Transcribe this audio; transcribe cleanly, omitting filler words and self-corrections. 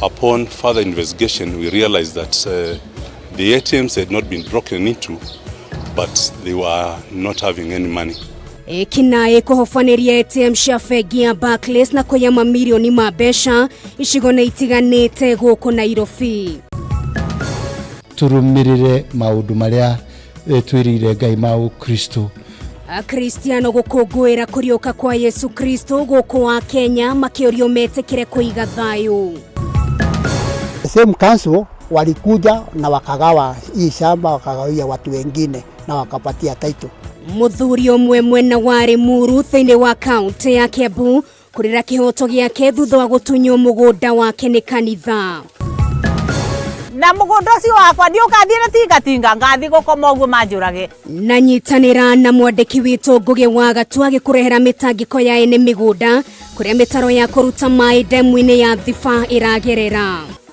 Upon further investigation, we realized that the ATMs had not been broken into, but they were not having any money. Ekinaĩ kũhobanĩria ATM cia bengi ya Barclays na kũiya mamirioni ma mbeca icigo-inĩ itiganĩte gũkũ Nairobi. Tũrũmĩrĩre maũndũ marĩa twĩrĩire Ngai ma Ũkristo. Akristiano gũkũngũĩra kũriũka kwa Yesu Kristo gũkũ wa Kenya makĩũrio metĩkĩre kũiga thayũ. The same council walikuja na wakagawa hii shamba, wakagawia watu wengine na wakapatia title. Mũthuri ũmwe mwena wa Limuru thĩinĩ wa kaunti ya Kiambu kũrĩra kĩhoto gĩake thutha wa gũtunywo mũgũnda wake nĩ kanitha. Na mũgũnda ũcio wakwa ndiũkathiĩ na tingatinga, ngathiĩ gũkoma ũguo manjũrage. Na nyitanĩra na mwandĩki witũ Ngũgĩ wa Gatua agĩkũrehera mĩtangĩko ya ene mĩgũnda kũrĩa mĩtaro ya kũruta maĩ ndemu-inĩ ya Thiba ĩragerera.